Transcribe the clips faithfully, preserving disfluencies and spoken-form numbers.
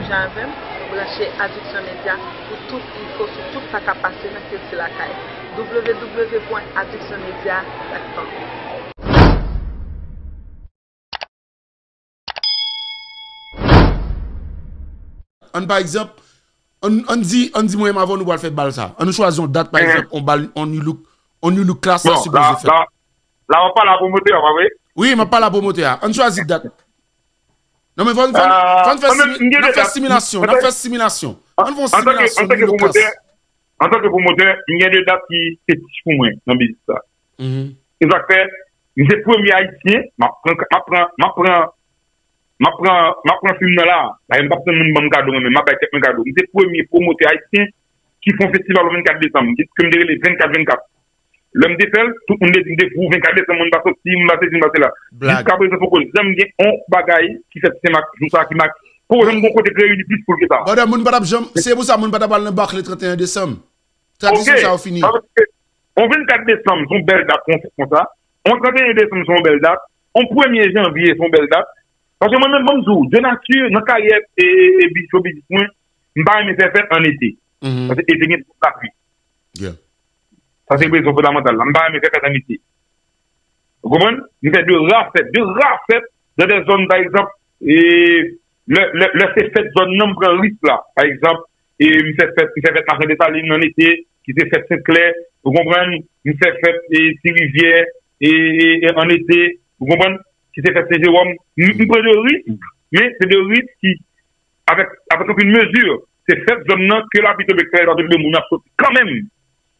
Jan avè m, nou branche Addiction Media pou tout enfo sou tout sa k ap pase nan kilti lakay. W W W pwen addiction media dot com. Ann pa egzanp, ann, ann di, ann di mwen menm avè w nou pral fè bal sa. Ann nou chwazi yon dat, pa egzanp, yon bal, yon new look, yon new look class la sipoze fèt. La w ap pale a pwomotè a, pa vre? Wi, m ap pale a pwomotè a. Ann chwazi dat. Non men fò n fè, fò n fè, n ap fè similasyon, n ap fè similasyon. Ann fè yon similasyon, yon new look class. Antanke pwomotè, m gen de dat ki fetich pou mwen nan biznis sa. Se sa k fè, m se premye ayisyen, m ap pran, m ap pran, m ap pran, m ap pran, m ap pran fim nan la. Dayè m p ap tann moun ban m kado mwen menm, m ap bay tèt mwen kado. M se premye pwomotè ayisyen ki fè yon festival le vennkat desanm, ke m te rele vennkat vennkat. Lè m te fè l, tout moun te di m te fou, vennkat desanm, moun pa soti, moun pa sesi, moun pa sela. Jiska prezan poko janm gen yon bagay ki fèt Senmak jou sa ki make. Poko janm gen yon kote k reyini plis foul ke sa. Brother, moun pa t ap janm, se pou sa moun pa t ap al nan Barclay trannteyen desanm. Tradisyon sa yo fini. On vennkat desanm se yon bèl dat pou yon fèt konsa. On trannteyen desanm se yon bèl dat. On premye janvye se yon bèl dat. Paske mwen menm, ban m di w, de nati, nan karyè e, e, e, showbiznis mwen, m pa renmen fè fèt an ete. Paske ete gen twòp lapli. Sa se rezon fondamantal la. M pa renmen fè fèt an ete. Ou konprann? M fè de ra fèt, de ra fèt, nan de zòn, pa egzanp, e, lè, lè, lè se fèt zòn nan, m pran risk la. Pa egzanp, e, m fè fèt, m fè fèt Machan Desalin an ete, ki se fèt Sent Klè, ou konprann? M fè fèt, e, Ti Rivyè, e, e, e, an ete, ou konprann? Ki se fèt Sen Jewòm. M, m pran de risk, men se de risk ki, avèk, avèk anpil mezi. Se fèt zòn nan ke lapli tonbe, ke lapli tonbe, moun ap soti kanmenm.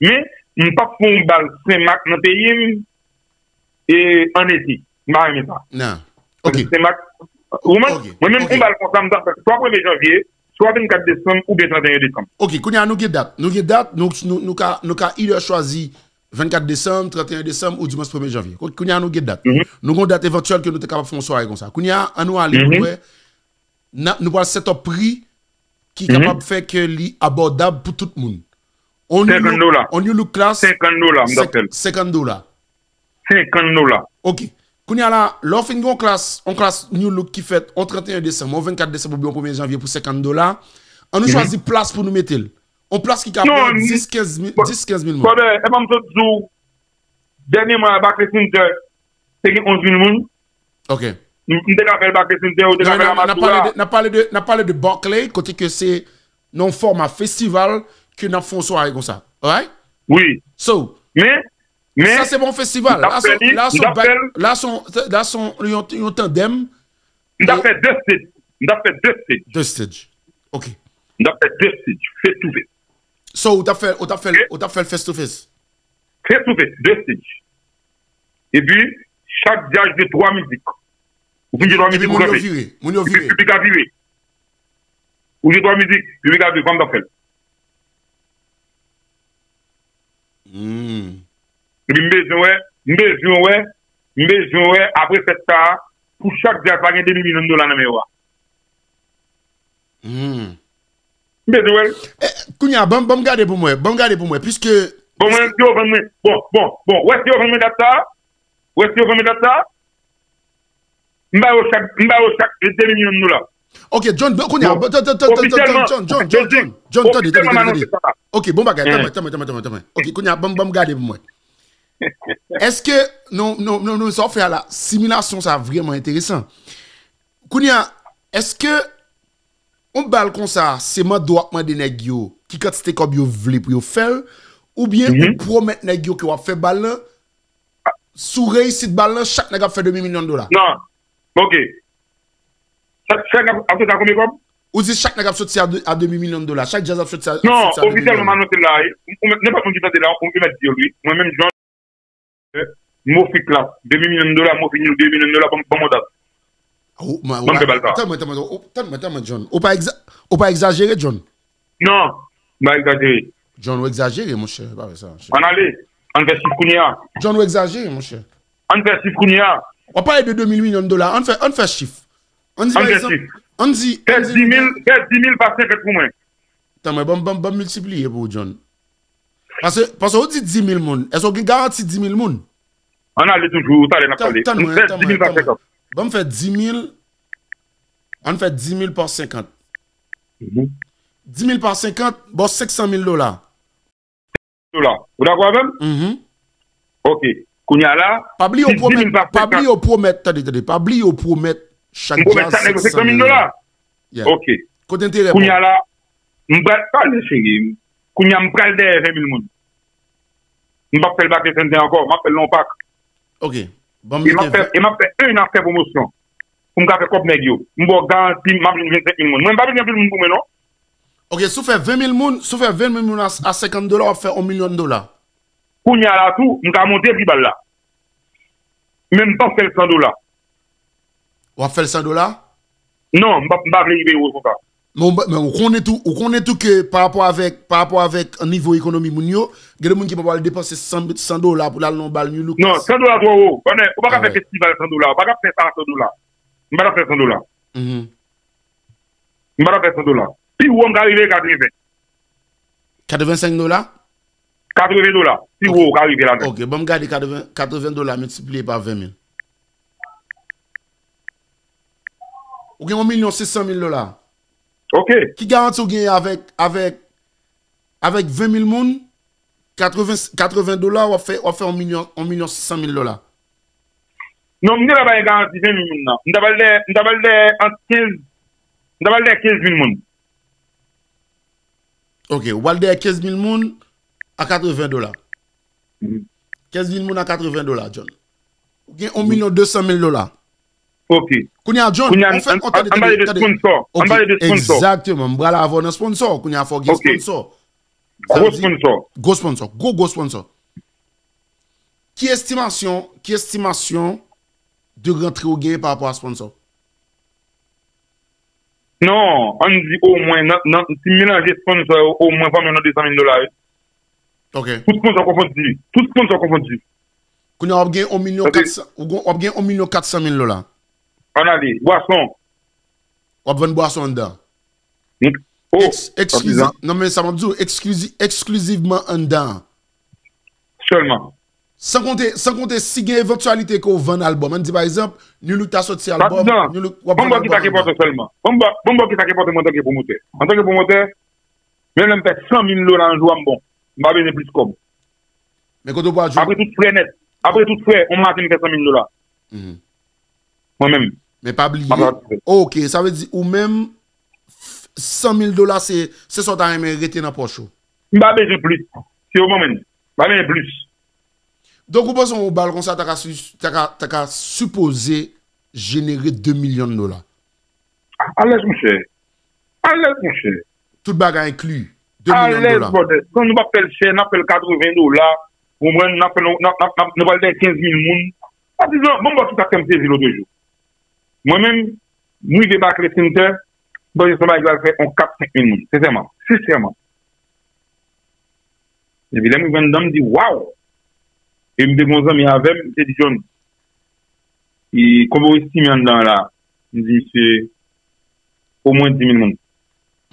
Men, m p ap fè yon bal Senmak nan peyi m, e, an ete. M pa renmen sa. Nan. Ok. Senmak, ou konprann? Mwen menm, yon bal konsa, m ta fè swa premye janvye, swa vennkat desanm, oubyen trannteyen desanm. Ok, kounye a nou gen dat. Nou gen dat, nou, nou, nou ka, nou ka either chwazi vennkat desanm, trannteyen desanm, ou dimans premye janvye. Kou-, kounye a nou gen dat. Nou gen yon dat evantyèl ke nou te kapab fè yon sware konsa. Kounye a, ann nou ale pou wè, n ap, nou pral set up pri ki kapab fè ke li abòdab pou tout moun. On new Senkant look, dola. On new look class, Senkant dola, m t ap fè l. Senkant dola. Senkant dola. Ok. Kounye a la, lè w fin gen yon class, yon class new look ki fèt yon trannteyen desanm, yon vennkat desanm oubyen yon premye janvye pou senkant dola, ann nou chwazi plas pou nou mete l. Yon plas ki ka pran dis, kenz mil, dis, kenz mil moun. Brother, e pa m sot di w, dènyèman a Barclays Center, te gen onz mil moun. Ok. M, m te ka fè l Barclays Center, ou te ka fè l Amadou a. N ap pale de, n ap pale de, n ap pale de Barclay, kote ke se nan yon fòma festival ke n ap fè yon sware konsa. Alright? Wi. So, men, men, sa se pa yon festival. La se, la se, la se yon, yon, yon tandèm. M t ap fè de stage. M t ap fè de stage. De stage. Ok. M t ap fè de stage. Face to face. So, ou t ap fè, ou t ap fè, ou t ap fè l face to face. Face to face, de stage. Epi, chak djaz jwe twa mizik. Ou fin jwe twa mizik, ou kanpe. Moun yo vire. Piblik la vire. Ou jwe twa mizik, piblik la vire, kòman m t ap fè l? Epi m bezwen wè, m bezwen wè, m bezwen wè, apre fèt sa a, pou chak djaz pa gen demi milyon dola nan men yo a. M bezwen wè l. Kounye a, ban m gade pou mwen, ban m gade pou mwen, piske. Bon, mwen, si yo vann mwen, bon, bon, bon, wè si yo vann mwen dat sa a, wè si yo vann mwen dat sa a, m ba yo chak, m ba yo chak demi milyon dola. Ok, John, kounye a, John, John, John, John, tande, tande, tande. Ok, bon bagay, tanmen, tanmen, tanmen, tanmen. Ok, kounye a, ban m gade pou mwen. Èske, non, non, non, non, sa w fè a la, similasyon sa vrèman enteresan. Kounye a, èske yon bal konsa, se mande w ap mande nèg yo ki kantite kòb yo vle pou yo fè l, oubyen ou pwomèt nèg yo ke w ap fè bal lan, sou reyisit bal lan, chak nèg ap fè demi milyon dola? Non. Ok. Chak, chak nèg ap fè sa konbyen kòb? Ou di chak nèg ap soti a demi milyon dola, chak djaz ap soti a demi milyon dola. Non, ofisyèlman m anonse l la, nenpòt moun ki tande la, ou mèt di yo l wi. Mwen menm, John, m ofri Klass demi milyon dola, m ofri New demi milyon dola, ban m, ban m yon dat. Ban m fè bal sa. Tanmen, tanmen, tanmen, John. Ou pa, ou pa egzajere, John? Non, m pa egzajere. John, ou egzajere, monchè, pa fè sa, monchè. Ann ale, ann fè chif kounye a. John, ou egzajere, monchè. Ann fè chif kounye a. W ap pale de de mil milyon dola, ann fè, ann fè chif. Ann di, pa egzanp, ann di, fè di mil, fè di mil pa senkant pou mwen. Tanmen, ban m, ban m miltipliye pou ou, John. Paske, paske ou di di mil moun. Èske ou gen garanti di mil moun? Ann ale toujou, talè n ap pale. Tann mwen, tann mwen, tann mwen. Ban m fè di mil, ann fè di mil pa senkant. Mhm. Dis mil pa senkant, ba w senk san mil dola. Dola. Ou dakò avè m? Mhm. Ok. Kounye a la, pa bliye w pwomèt, pa bliye w pwomèt, tande, tande, pa bliye w pwomèt chak djaz senk san mil dola. Yeah. Ok. Kote enterè pa w? Kounye a la, m pral, tande cheri, kounye a m pral dèyè ven mil moun. M p ap fè l pa K S N T ankò, m ap fè l nan yon pak. Ok. Ban m mete ven. E m ap fè, e m ap fè en an fè pwomosyon. Pou m ka fè kòb nèg yo. M ba w garanti, m ap jwenn vennsenk mil moun. Mwen, m pa bezwen anpil moun pou mwen, non. Ok, si w fè ven mil moun, si w fè ven mil moun a, a senkant dola, w ap fè yon milyon dola. Kounye a la tou, m ka monte pri bal la. Men m p ap fè l san dola. W ap fè l san dola? Non, m pa, m pa vle rive wo konsa. Men w, men w konnen tou, ou konnen tou ke pa rapò avèk, pa rapò avèk nivo ekonomi moun yo, gen de moun ki pa pral depanse san, san dola pou l al nan yon bal New Look. Non, san dola twò wo. Konnen, ou pa ka fè festival san dola, ou pa ka fè sa san dola. M pa ka fè san dola. Mhm. M pa ka fè san dola. Pi wo m ka rive katreven. Katrevensenk dola? Katreven dola. Pi wo ou ka rive ladan. Ok, ban m gade katreven, katreven dola miltipliye pa ven mil. Ou gen yon milyon sis san mil dola. Ok. Ki garanti ou genyen avèk, avèk, avèk ven mil moun, katreven, katreven dola, w ap fè, w ap fè yon milyon, yon milyon sis san mil dola? Non, m gentan bay garanti ven mil moun nan. M ta pral dèyè, m ta pral dèyè ant kenz, m ta pral dèyè kenz mil moun. Ok, ou pral dèyè kenz mil moun a katreven dola. Mhm. Kenz mil moun a katreven dola, John. Ou gen yon milyon de san mil dola. Ok. Kounye a, John, kounye a, on fè, an, on tande, an pale de sponsor. Ok, an pale de sponsor. Egzakteman. M pral avè w nan sponsor. Kounye a, fò w gen sponsor. Gwo sponsor. Gwo sponsor. Gwo, gwo sponsor. Ki estimasyon, ki estimasyon de rantre ou gen pa rapò a sponsor? Non, ann di omwen, nan, nan, si m melanje sponsor yo, omwen fò m jwenn nan de san mil dola, wi. Ok. Tout sponsor konfondi. Tout sponsor konfondi. Kounye a w ap gen yon milyon katsan, w ap gen yon milyon katsan mil dola. Ann ale, bwason. W ap vann bwason anndan. Oh, eksklizif, non, men sa m ap di w, eksklizivman anndan. Sèlman. San konte, san konte si gen evantyalite ke w vann albòm. Ann di pa egzanp, New Look ta soti albòm, New Look w ap vann albòm anndan. Ban m ba w ki sa k enpòtan sèlman. Ban m ba, ban m ba w ki sa k enpòtan mwen antanke pwomotè. Antanke pwomotè, menm lè m fè san mil dola yon jou a m bon. M pa bezwen plis kòb. Men kote w pral jwenn. Apre tout frè nèt, apre tout frè, yon maten m fè san mil dola. Mhm. Mwen menm. Men pa bliye. Ok, sa vle di ou menm, san mil dola se, se sa w ta renmen rete nan pòch ou. M pa bezwen plis. Se yo ban mwen. M pa bezwen plis. Donk ou panse yon bal konsa ta ka, ta ka, ta ka sipoze jenere de milyon dola? Alèz, monchè. Alèz, monchè. Tout bagay enkli. De milyon dola. Alèz, brother. San nou p ap fè l chè, n ap fè l katreven dola. Ou konprann? N ap fè l, n ap, n ap, n ap, nou pral dèyè kenz mil moun. Patizan, bon, bon, ki sa k fè m sezi lòt jou. Mwen menm, m rive Barclays Center, m panse se yon bagay ki pral fè yon kat, senk mil moun. Sensèman. Sensèman. Epi lè m rive anndan, m di, "Waw!" E m te gen yon zanmi avè m, m te di, "John, e konbyen w estime anndan an la?" M di misye, "Omwen dis mil moun."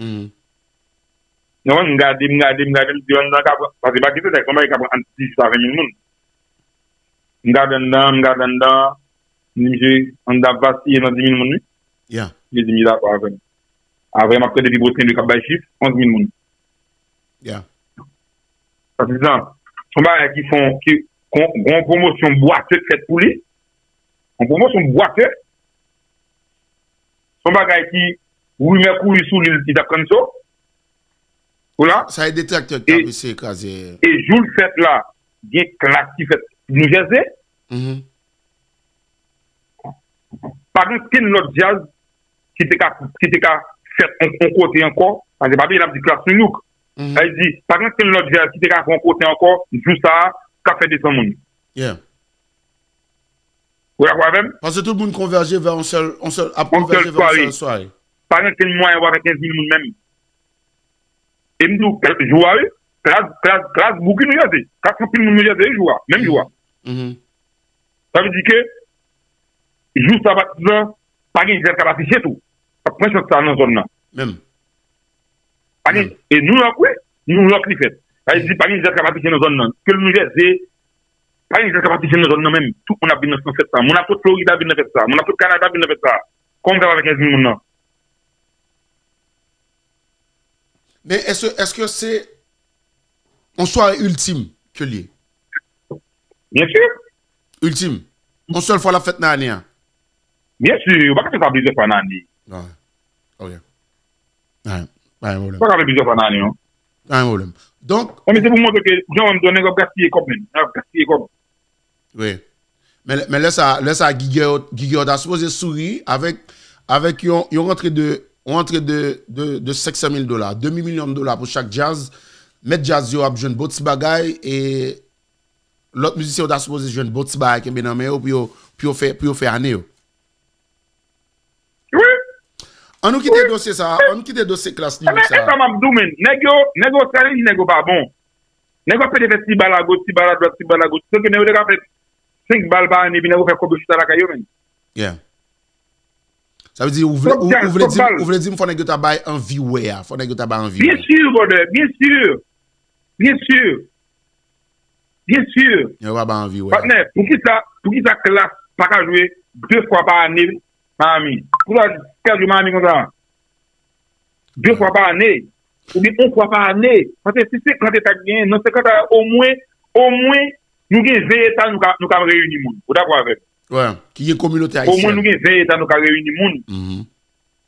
Mhm. Non, m gade, m gade, m gade, m di, "Anndan an ka pran," paske pa gen tèt, se yon bagay ki ka pran ant dis a ven mil moun. M gade anndan, m gade anndan, m di, "Misye, anndan ap vasiye nan dis mil moun, wi." Yeah. Misye di, "M dakò avè m." Apre, m ap tande depi Brooklyn, li k ap bay chif, onz mil moun. Yeah. Patizan, se yon bagay ki fè, ki, kon, gon pwomosyon bwate k fèt pou li. Yon pwomosyon bwate. Se yon bagay ki, rimè kouri sou li, li t ap tann sa. Ou la? Sa e detraktè k t ap eseye kraze. E jou l fèt la, gen klas ki fèt New Jersey. Mhm. Pa gen kenn lòt djaz ki te ka, ki te ka fèt on, on kote ankò, paske pa bliye n ap di klas New York. Mhm. Sa vle di, pa gen kenn lòt djaz ki te ka fè on kote ankò, jou sa a, k ap fè de san moun. Yeah. Ou dakò avè m? Paske tout moun konvèje vè on sèl, on sèl, ap konvèje vè on sèl sware. Pa gen kenn mwayen w ap fè kenz mil moun menm. E m di w, jou a, wi, klas, klas, klas bouki New Jersey. Klas anpil moun New Jersey, wi, jou a, menm jou a. Mhm. Sa vle di ke, jou sa, patizan, pa gen jazz k ap afiche tou. Pa pran chans sa nan zòn nan. Menm. Pa gen, e New York, wi, New York li fèt. Sa vle di, pa gen jazz k ap afiche nan zòn nan. Ke l New Jersey, pa gen jazz k ap afiche nan zòn nan menm. Tout moun ap vin nan fèt sa. Moun ap sot Florida vin nan fèt sa. Moun ap sot Kanada vin nan fèt sa. Kòman w fè avèk kenz mil moun nan? Men èske, èske se yon sware iltim ke l ye? Byen si. Iltim. Yon sèl fwa l ap fèt nan ane a. Byen si, ou pa ka fè sa plizyè fwa nan ane. Ah, ok. Alright. Pa gen pwoblèm. Ou pa ka fè plizyè fwa nan ane, non. Pa gen pwoblèm. Donk, non, men se pou montre ke, jan w di, nèg ap gaspiye kòb, men. Nèg ap gaspiye kòb. Wi. Men, men lè sa, lè sa, Guy Guillot, Guy Guillot ta sipoze souri avèk, avèk yon, yon rantre de, yon rantre de, de, de senk san mil dola, demi milyon dola pou chak djaz. Mèt djaz yo ap jwenn bon ti bagay, e lòt mizisyen yo ta sipoze jwenn bon ti bagay kenbe nan men yo pou yo, pou yo fè, pou yo fè ane yo. Wi. An nou kite dosye sa, an nou kite dosye Klass New York sa. E sa m ap di w, men. Nèg yo, nèg yo, sa vle di nèg yo pa bon. Nèg yo ap pede fè ti bal agoch, ti bal adwat, ti bal agoch. Tankou nèg yo te ka fè senk bal pa ane, epi nèg yo fè kòb yo chita lakay yo, men. Yeah. Sa vle di, ou vle, ou, ou vle di, ou vle di m fò nèg yo ta bay anvi wè a, fò nèg yo ta bay anvi wè. Byen si, brother, byen si. Byen si. Byen si. Yo pa bay anvi wè a. Patnè, poukisa, poukisa Klass pa ka jwe de fwa pa ane Miami? Poukisa Klass jwe Miami konsa? De fwa pa ane, oubyen yon fwa pa ane. Paske si senkant eta k genyen, nan senkant eta, omwen, omwen, nou gen ven eta nou ka, nou ka reyini moun. Ou dakò avè m? Wi, ki gen kominote ayisyèn. Omwen nou gen ven eta nou ka reyini moun.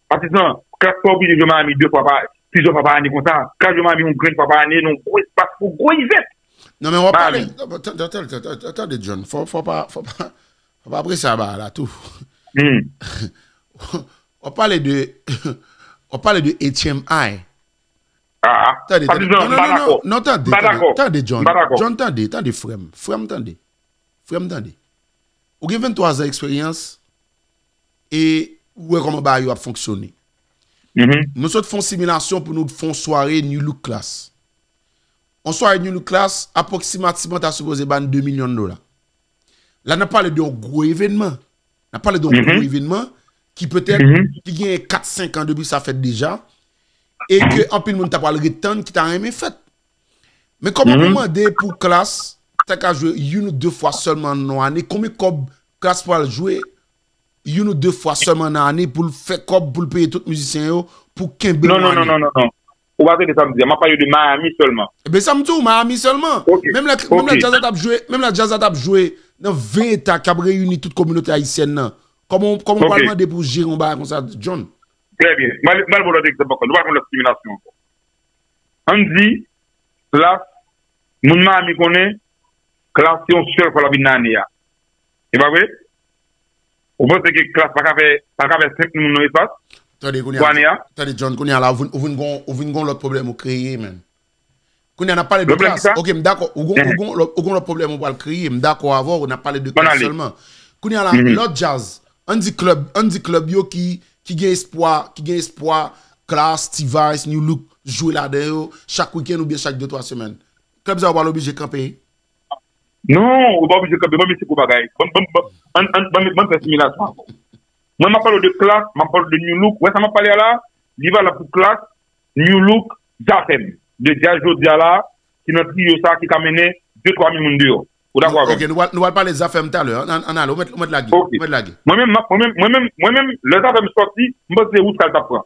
Patizan, Klass pa oblije jwe Miami de fwa pa, plizyè fwa pa ane konsa. Klass jwe Miami yon grenn fwa pa ane, nan yon gwo espas pou gwo event. Non, men w ap pale. Tande, John, fò, fò pa, fò pa, fò pa prese a ba la tou. W ap pale de, w ap pale de H M I. Ah, tande, tande. Non, non, non, non, non, tande, tande, tande, John. John, tande, tande, frè m. Frè m, tande. Frè m, tande. Ou gen venntwa zan eksperyans e ou wè kòman bagay yo ap fonksyone. Nou sot fè yon similasyon pou nou fè yon sware New Look Klass. Yon sware New Look Klass, apwoksimativman, ta sipoze ba n de milyon dola. La, n ap pale de yon gwo evènman. N ap pale de yon gwo evènman ki petèt, ki genyen kat, senk an depi sa fèt deja, e ke anpil moun ta pral ret tann, ki ta renmen fèt. Men kòman pou mande pou Klass ta ka jwe youn ou de fwa sèlman nan ane? Konbyen kòb Klass pral jwe youn ou de fwa sèlman nan ane pou l fè kòb, pou l peye tout mizisyen yo, pou kenbe yon ane? Non, non, non, non, non, non. Ou pa tande sa m di a. M ap pale de Miami sèlman. Ebyen, sa m di w, Miami sèlman. Ok. Menm lè, menm lè djaz la t ap jwe, menm lè djaz la t ap jwe nan ven eta k ap reyini tout kominote ayisyèn nan. Kòman, kòman w pral mande pou jere yon bagay konsa, John? Trè byen. M al, m al ba w lòt egzanp ankò. Nou pa konn lòt similasyon ankò. Ann di, Klass, moun Miami konnen, Klass se yon sèl fwa l ap vin nan ane a. E pa vre? Ou panse ke Klass pa ka fè, pa ka fè senk mil moun nan espas? Tande, kounye a, pou ane a? Tande, John, kounye a la, ou vin, ou vin gon, ou vin gon lòt pwoblèm ou kreye, menm. Kounye a, n ap pale de Klass. Ok, m dakò. Ou gon, ou gon lòt, ou gon lòt pwoblèm ou pral kreye. M dakò avè w, n ap pale de Klass sèlman. Kounye a la, lòt djaz. Ann di klèb, ann di klèb yo ki, ki gen espwa, ki gen espwa Klass, T-Vice, New Look, jwe ladan yo, chak wikenn oubyen chak de, twa semèn. Klèb sa yo pral oblije kanpe. Non, ou pa oblije kanpe. Ban m esplike w bagay. Ban, ban, ban, ann, ann, ban m, ban m fè similasyon ankò. Mwen, m ap pale w de Klass, m ap pale w de New Look. Wè sa m ap pale a la, li valab pou Klass, New Look, Zafèm. De djaz jodi a la, ki nan triyo sa, ki ka mennen de, twa mil moun deyò. Ou dakò avè m? Ok, nou pral, nou pral pale Zafèm talè. Ann, ann, ann ale, ou mèt, ou mèt lage. Ok. Ou mèt lage. Mwen menm, mwen menm, mwen menm, mwen menm, lè Zafèm sòti, m panse se wout sa l t ap pran.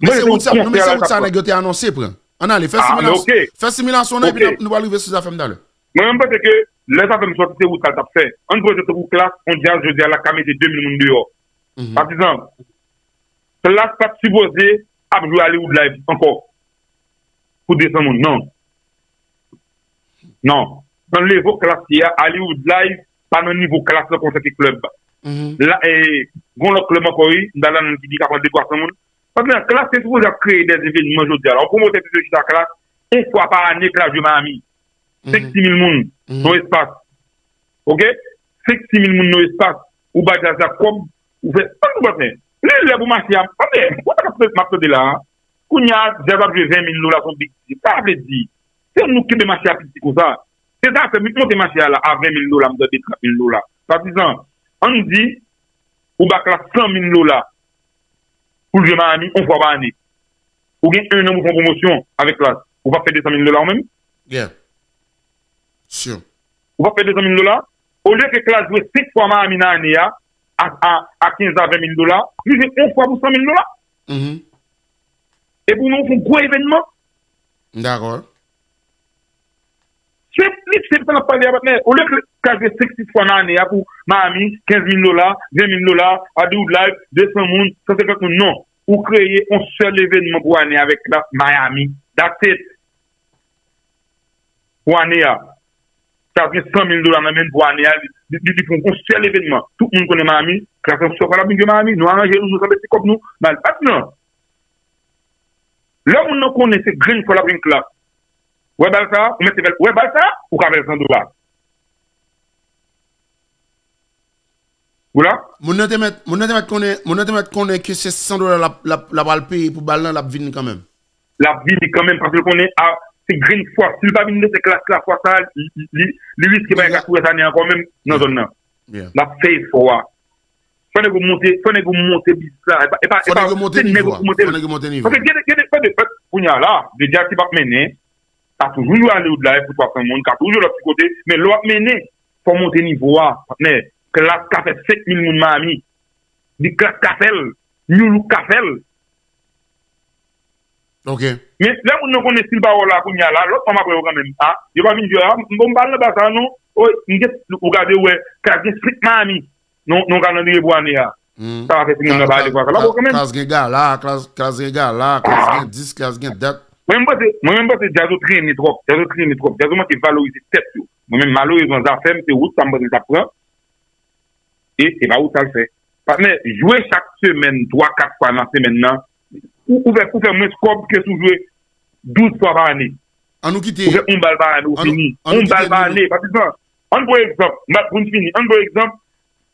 Men se wout sa, non, men se wout sa nèg yo te anonse pran. Ann ale, fè similasyon, fè similasyon nan, epi n ap, nou pral rive sou Zafèm talè. Mwen menm, m panse ke lè Zafèm sòti, se wout sa l t ap fè. Ann pran egzanp tankou Klass, yon djaz jodi a la ka mete de mil moun deyò. Patizan, Klass pa t sipoze ap jwe Hollywood Live ankò pou de san moun, non. Non. Nan nivo Klass ye a, Hollywood Live pa nan nivo Klass lan konsa ke klèb. La, e, gon lòt klèb ankò, wi, m ta la nan ki di ka pran de, twa san moun. Paske Klass te sipoze ap kreye de evènman jodi a la. Yon pwomotè te sipoze chita Klass, yon fwa pa ane Klass jwe Miami. Senk, sis mil moun nan espas. Ok? Senk, sis mil moun nan espas. Ou ba djaz la kòb, ou fè, ann nou pa fè. Li lè pou mache a, tande, ou pa t ap fè, m ap tande la, a. Kounye a, djaz ap jwe ven mil dola, se yon big deal. Sa vle di, se nou kenbe mache a piti konsa. Se sa fè, m monte mache a la, a ven mil dola, m tande trant mil dola. Patizan, ann di, ou ba Klass san mil dola pou l jwe Miami, yon fwa pa ane. Ou gen en an pou fè yon pwomosyon avèk Klass. Ou p ap fè de san mil dola ou menm? Yeah. Sure. Ou p ap fè de san mil dola? Olye ke Klass jwe senk fwa Miami nan ane a, a, a, a kenz a ven mil dola, li jwe yon fwa pou san mil dola. Epi nou fè yon gwo evènman, M dakò. Senp, li senp sa n ap pale a, patnè. Olye ke klas gen senk, sis fwa nan ane a pou Miami, kenz mil dola, ven mil dola, Hollywood Life, de san moun, san senkant moun, non. Ou kreye yon sèl evènman pou ane avèk klas Miami. That's it. Pou ane a. Klas gen san mil dola nan men l pou ane a, li, li, li pou yon sèl evènman. Tout moun konnen Miami, klas nan sòfa l ap vin jwe Miami, nou aranje nou, nou sanble ti kòb nou, n al bat nan. Lè moun nan konnen se grenn fwa l ap jwenn klas. Wè bal sa, ou mèt fè l, wè bal sa, ou ka fè l san dola. Ou la? Moun nan te mèt, moun nan te mèt konnen, moun nan te mèt konnen ke se san dola l ap, l ap, l ap al peye pou bal nan, l ap vini kanmenm. L ap vini kanmenm paske l konnen a, se grenn fwa. Si l pa vin nan se klas la fwa sa, li, li, li, li riske pa gen klas pou rès ane ankò menm nan zòn nan. L ap fè efò a. Fò nèg yo monte, fò nèg yo monte biznis la. E pa, e pa, e pa, se nèg yo pou monte l. Fò nèg yo monte nivo. Paske gade, gade, gade, gade, kounye a la, de Dja ti p ap mennen, ka toujou jwe Hollywood Life pou twa san moun, ka toujou jwe lòt ti kote, men lè w ap mennen, fò w monte nivo a, patnè. Klas ka fè senk mil moun Miami. Di klas ka fè l, New Look ka fè l. Ok. Men lè moun nan konnen si l pa wè w la kounye a la, lòt fanm ap wè yo kanmenm. A, yo pa vin jwe a, m bon m pa al nan ba sa non. Oy, m gen, ou gade w wè, klas gen senk Miami. Non, non kalandriye pou ane a. Sa va fè timoun nan pa ale fwa sa. L ap wè kanmenm. Klas gen gala, klas, klas gen gala, klas gen dis, klas gen dat. Mwen menm panse, mwen menm panse Djaz ou trennen twòp, Djaz ou trennen twòp, Djaz ou manke valorize tèt yo. Mwen menm malerezman zafè m se wout sa m panse l t ap pran. E se pa wout sa l fè. Patnè, jwe chak semèn, twa, kat fwa nan semèn nan, ou, ou fè, ou fè mwens kòb ke si w jwe douz fwa pa ane. Ou fè yon bal pa ane, ou fini. Yon bal pa ane, patizan. Ann pran egzanp, m ap pou n fini. Ann pran egzanp,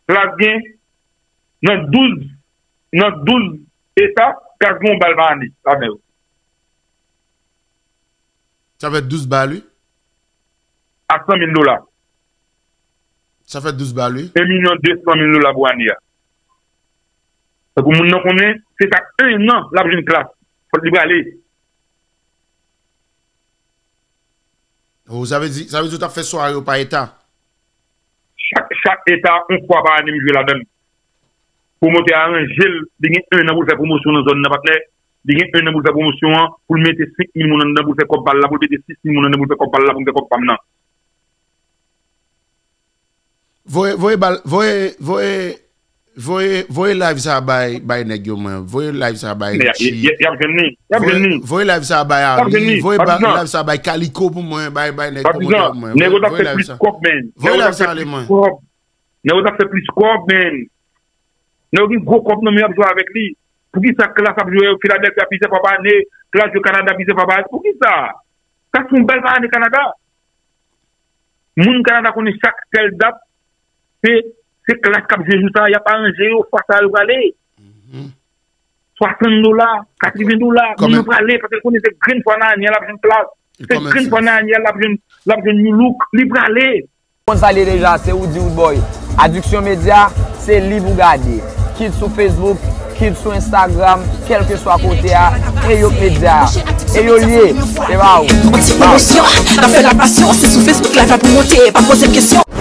klas gen nan douz, nan douz eta, klas gen yon bal pa ane ladan yo. Sa fè douz bal, wi. A san mil dola. Sa fè douz bal, wi. En milyon de san mil dola pou ane a. Tankou moun nan konnen, se chak en an l ap jwenn klas. Fòk li prale. Oh, sa vle di, sa vle di ou t ap fè sware yo pa eta? Chak, chak eta, yon fwa pa ane, m jwe ladan l. Pwomotè a aranje l, li gen en an pou l fè pwomosyon nan zòn nan, patnè. Li gen en an pou l fè pwomosyon an, pou l mete senk mil moun anndan, pou l fè kòb bal la, pou l mete sis mil moun anndan, pou l fè kòb bal la, pou l fè kòb pa m nan. Voye, voye bal, voye, voye, voye, voye live sa bay, bay nèg yo mwen. Voye live sa bay Richie. Y ap jwenn li. Y ap jwenn li. Voye live sa bay Ari. Voye live sa bay Kaliko pou mwen, bay, bay nèg pwomotè pou mwen. Nèg yo t ap fè plis kòb, men. Voye live sa ale mwen. Nèg yo t ap fè plis kòb, men. Nèg yo gen gwo kòb nan men y ap jwe avèk li. Poukisa Klass ap jwe Filadèlfya plizyè fwa pa ane, Klass jwe Kanada plizyè fwa pa ane? Poukisa? Sa se yon bèl pa ane Kanada. Moun Kanada konnen chak tèl dat, se, se Klass k ap jwe jou sa, y ap aranje yo, fwa sa yo prale. Swasann dola, katrevyen dola, moun nan prale, paske l konnen se grenn fwa nan ane a l ap jwenn Klass. Se grenn fwa nan ane a l ap jwenn, l ap jwenn New Look, li prale. Konn sa l ye deja, se Roody Roodboy. Addiction Media, se li pou gade. Kit sou Facebook, kit sou Instagram, kèlkeswa kote a, e yo k medya a. E yo l ye, se pa ou. Yon ti pwomosyon, n ap fè l ak pasyon, se sou Facebook live la pou monte, pa poze m kesyon.